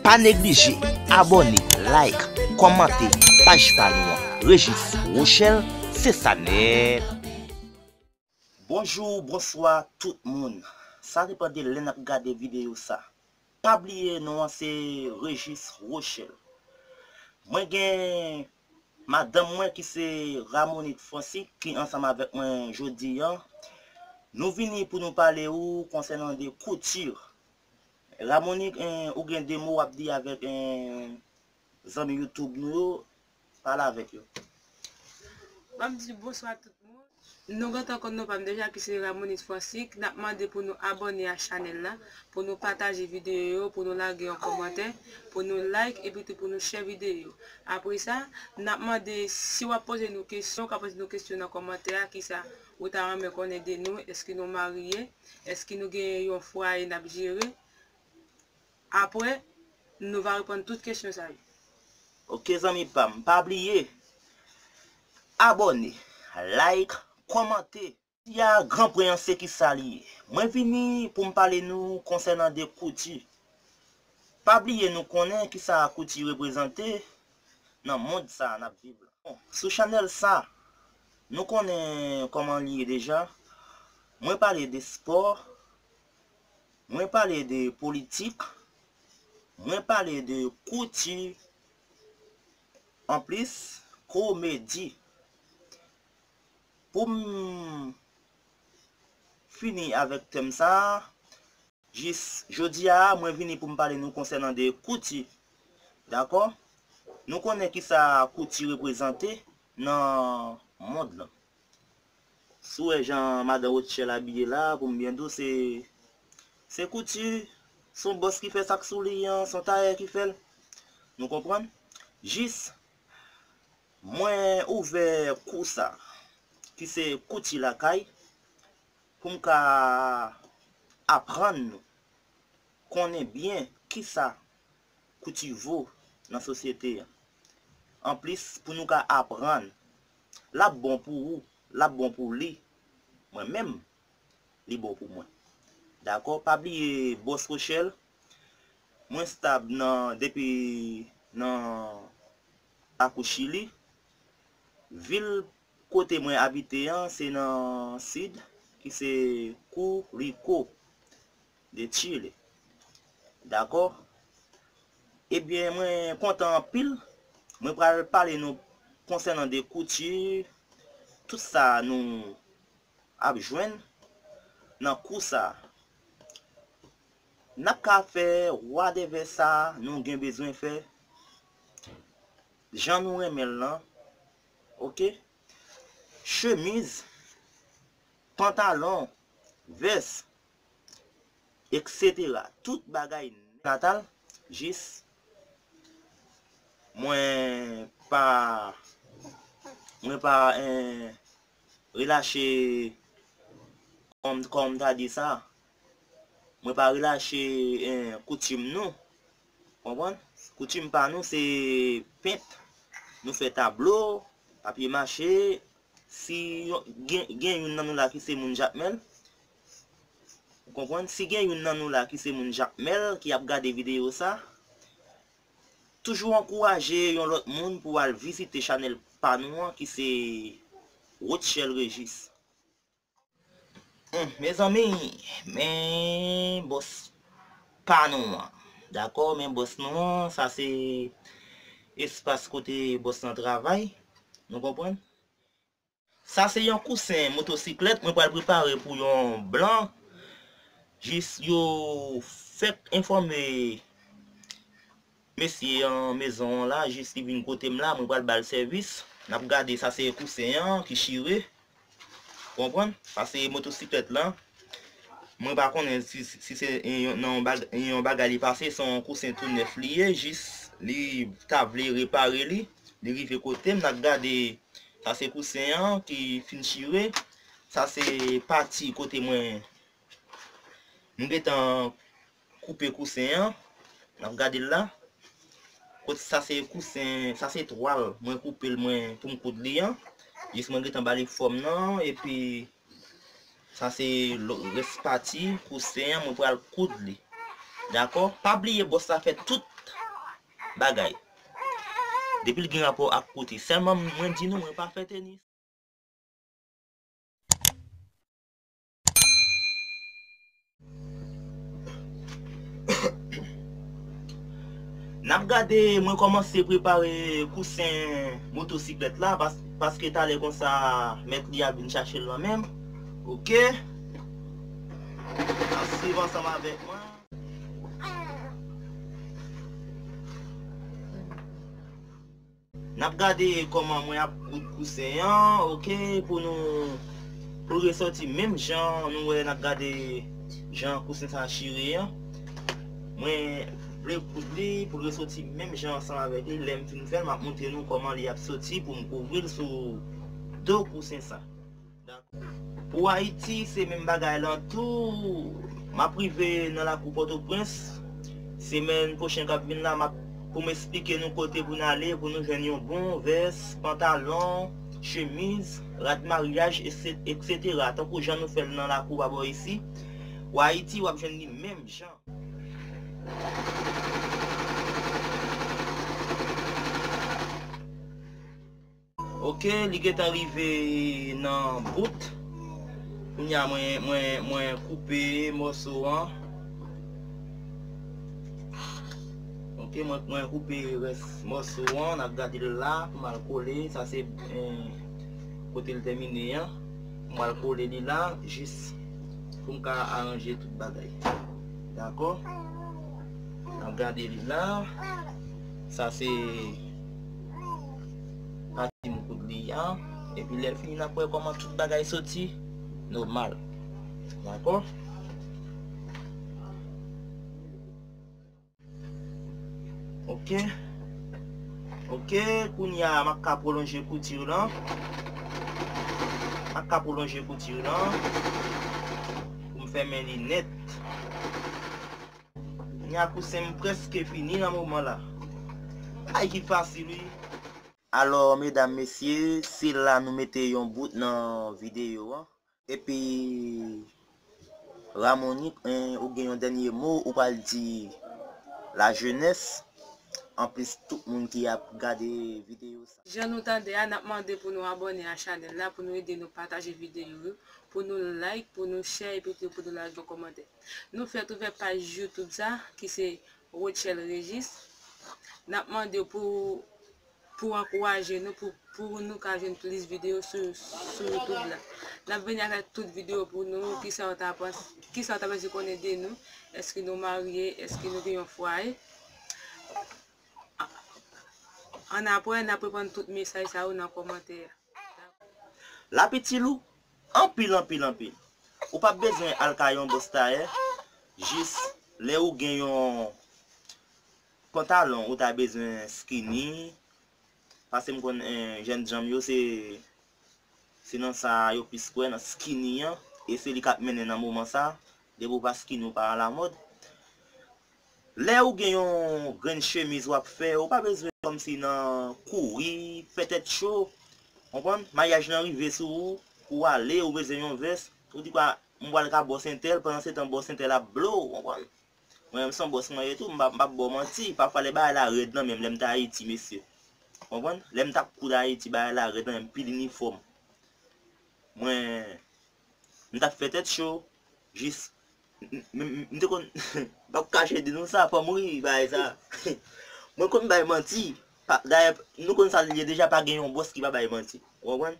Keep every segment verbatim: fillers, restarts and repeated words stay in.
Pa neglije abòne, like, kòmante paj pa nou an. Régis Rochelle, se sa nèt. Bonjou, bonswa tout moun. Sa depann de lè n ap gade videyo sa. Pa bliye non an se Régis Rochelle. Mwen gen madanm mwen ki se Ramonit Francis ki ansanm avèk mwen jodi an. Nou vini pou nou pale ou konsènan de kouti. Ramonit, eh, ou gen de mo w ap di avèk, eh, zanmi YouTube nou yo, pale avèk yo. Ban m di bonswa tout moun. Nou gentan konn non pa m deja ki se Ramonit Francis. N ap mande pou nou abòne a chanèl la, pou nou pataje videyo yo, pou nou lage yon kòmantè, pou nou like epi tou pou nou share videyo yo. Apre sa, n ap mande si w ap poze nou kesyon, w ka poze nou kesyon nan kòmantè a, kisa ou ta renmen konnen de nou, èske nou marye, èske nou gen yon fwaye n ap jere. Apre, nou va reponn tout kesyon sa yo. Ok, zanmi pa m, pa bliye abòne, like, kòmante. Kouti a gran pwen an se kisa li ye? Mwen vini pou m pale nou konsènan de kouti. Pa bliye nou konnen kisa kouti reprezante nan mond sa a n ap viv la. Bon, sou chanèl sa, nou konnen kòman li ye deja. Mwen pale de spò, mwen pale de politik, mwen pale de kouti, anplis, komedi. Pou m fini avèk tèm sa a, jis jodi a, mwen vini pou m pale nou konsènan de kouti. Dakò? Nou konnen kisa kouti reprezante nan mond lan. Si w wè jan madan Rotchèl abiye la, pou m byen di w, se, se kouti, se yon bòs ki fè sa k sou li an, se yon tayè ki fè l. Nou konprann? Jis, mwen ouvè kou sa, ki se kouti lakay, pou m ka aprann nou konnen byen kisa kouti vo nan sosyete an. Anplis, pou nou ka aprann, l ap bon pou ou, l ap bon pou li, mwen menm, li bon pou mwen. Dakò? Pa bliye Bòs Rochèl, mwen stab nan, depi nan lakou Chili. Vil kote mwen abite an, se nan sid, ki se Curicó de Chile. Dakò? Ebyen, mwen kontan anpil. Mwen pral pale nou konsènan de kouti, tout sa nou ap jwenn nan kou sa. N ap ka fè whatever sa nou gen bezwen fè, jan nou renmen l lan. Ok? Chemiz, pantalon, vès, et cetera. Tout bagay natal, jis mwen pa, mwen pa, eh, relache, kòm, kòm ta di sa, mwen pa relache, eh, koutim nou. Konprann? Koutim pa nou se pent. Nou fè tablo, papye mache. Si yon, gen, gen youn nan nou la ki se moun Jakmèl, ou konprann? Si gen youn nan nou la ki se moun Jakmèl ki ap gade videyo sa, toujou ankouraje yon lòt moun pou al vizite chanèl pa nou an ki se Rotchèl Régis. Hmm, mezanmi, men bòs pa nou an. Dakò, men bòs nou an, sa se espas kote bòs lan travay. Nou konprann? Sa se yon kousen motosiklèt mwen pral prepare pou yon blan. Jis yo fèk enfòme mesye an mezon an la, jis li vin kote m la, mwen pral ba l sèvis. N ap gade, sa se kousen an ki chire. Konprann? Sa se motosiklèt lan. Mwen pa konnen si, si se yon, nan yon bag-, yon bagay li pase, se yon kousen tou nèf li ye, jis li ta vle repare li. Li rive kote m, n ap gade, sa se kousen an ki fin chire. Sa se pati kote mwen, mwen gentan koupe kousen an. N ap gade l la. Kot sa se kousen, sa se twal. Mwen koupe l mwen pou m koud li an. Jis mwen gentan ba li fòm nan. Epi sa se lo-, rès pati kousen an. Mwen pral koud li. Dakò? Pa bliye bòs la fè tout bagay. Depi l gen rapò ak kouti. Sèlman mwen di nou, mwen pa fè tenis. N ap gade, mwen kòmanse prepare kousen motosiklèt la, pas-, paske talè konsa, mèt li ap vin chache l nan men m. Oke. N ap swiv ansanm avèk mwen. N ap gade kòman mwen ap koud kousen an, oke, pou nou, pou l resòti menm jan, nou wè n ap gade jan kousen sa chire an. Mwen vle koud li pou l resòti menm jan ansanm avèk li. Lè m fin fè l, m ap montre nou kòman li ap soti pou m kouvri l sou do kousen sa. Pou Ayiti, se menm bagay lan tou. M ap rive nan lakou Pòtoprens. Semèn pwochen k ap vin la, m ap, pou m esplike nou kote pou n ale, pou nou jwenn yon bon vès, pantalon, chemiz, rad maryaj, etsetera. Tankou jan nou fè l nan lakou pa bò isi. Pou Ayiti, w ap jwenn li menm jan. Oke, li gentan rive nan bout. Kounye a mwen, mwen, mwen koupe mòso an. Oke, mwen, mwen koupe rès mòso an. N ap gade l la pou m al kole. Sa se, eh, kote l tèmine an. Pou m al kole li la, jis pou m ka aranje tout bagay. Dakò? N ap gade li la. Sa se pati m koud li an. Epi lè l fini, n ap wè kòman tout bagay soti nòmal. Dakò? Oke. Oke, kounye a, m ap ka pwolonje kouti lan. M ap ka pwolonje kouti lan. Pou m fèmen li nèt. Kounye a, kousen m prèske fini nan moman la. Ay, ki fasil, wi. Alò, medam, mesye, se la nou mete yon bout nan videyo an. Epi, Ramonik, en, ou gen yon dènye mo ou pral di lajenès, anplis tout moun ki ap gade videyo sa. Jan nou tande a, n ap mande pou nou abòne a chanèl la, pou nou ede nou pataje videyo yo, pou nou like, pou nou share, epi tou pou nou lage yon kòmantè. Nou fèt ouvè paj YouTube sa, ki se Rotchel Régis. N ap mande w pou, pou ankouraje nou, pou, pou nou ka jwenn plis videyo sou, sou YouTube la. N ap vini avèk tout videyo pou nou, kisa w ta panse, kisa w ta bezwen konnen de nou, èske nou marye, èske nou gen yon fwaye. Annapre, n ap reponn tout mesaj sa yo nan kòmantè a. Lapiti lou, anpil, anpil, anpil. Ou p ap bezwen al kay yon bòs tayè, jis lè ou gen yon pantalon ou ta bezwen skinny, paske m konn, eh, jèn janm yo se, se nan sa yo plis kwè, nan skinny an, e se li k ap mennen nan moman sa, depi w pa skinny ou pa alamòd. Lè ou gen yon grenn chemiz w ap fè, ou pa bezwen kòmsi nan kouri, fè tèt cho. Konprann? Maryaj lan rive sou ou, pou w ale, ou bezwen yon vès. Ou di kwa, m pral ka bòs entèl, pandan se tan bòs entèl ap blo w, konprann? Mwen menm se yon bòs mwen ye tou, m p ap, m p ap ba w manti. Pafwa lè bagay la rèd nan men m, lè m t Ayiti, mesye. Konprann? Lè m t ap koud Ayiti, bagay la rèd nan men m, pil inifòm. Mwen, m t ap fè tèt cho, jis, m, m, m, m te konn, m p ap kache di nou sa, fò m ri, bagay sa. Mwen konn bay manti. Pa, dayè, nou konn sa l ye deja, pa gen yon bòs ki pa bay manti. Ou konprann?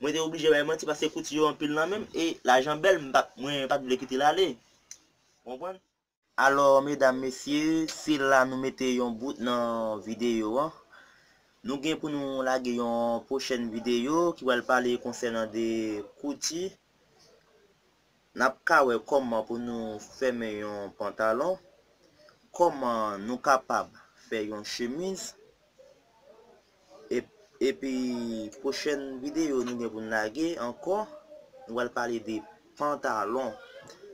Mwen te oblije bay manti paske kouti yo anpil nan men m, e lajan bèl, m pa, mwen pa t vle kite l ale. Ou konprann? Alò, medam, mesye, se la nou mete yon bout nan videyo an. Nou gen pou nou lage yon pwochèn videyo ki pral pale konsènan de kouti. N ap ka wè kòman pou nou fèmen yon pantalon, kòman nou kapab fè yon chemiz, e-, epi pwochèn videyo nou gen pou n lage ankò, nou pral pale de pantalon.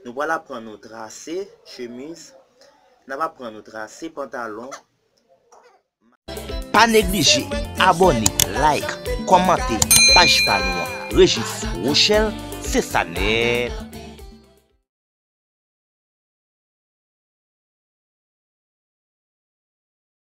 Nou pral aprann nou trase chemiz, n ap aprann nou trase pantalon. Pa neglije abòne, like, kòmante paj pa nou an. Régis Rochel, se sa nèt.